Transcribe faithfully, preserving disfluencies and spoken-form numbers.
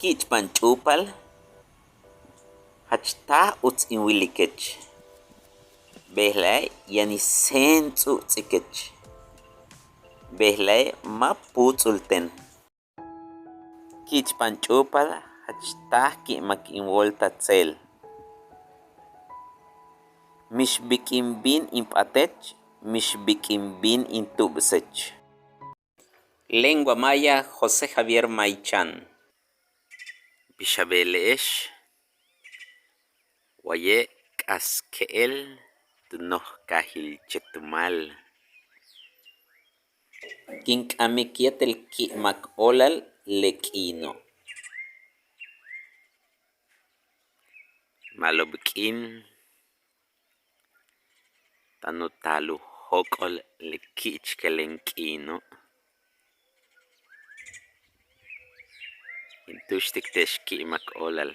Ki'ichpan ch'úupal, jach táaj uts in wilikech. Bejla'e' yaan in séen ts'u'uts'ikech. Bejla'e' ma' puuts'ul ten. Ki'ichpan ch'úupal, jach táaj ki'imak in wóol ta ts'eel. Mix bik'in bin in p'atech, mix bik'in bin in tu'ubsech. Lengua maya, José Javier Maichan. Bix a beele'ex waye' k'as ke'el tu noj kaajil Chetumal. Kin k'amik yéetel ki'imak óolal le k'iino'. Ma'alob k'iin táan u taal u jóok'ol le ki'ichkelem k'iino'. Kin túuxtik te'ex ki'imak óolal.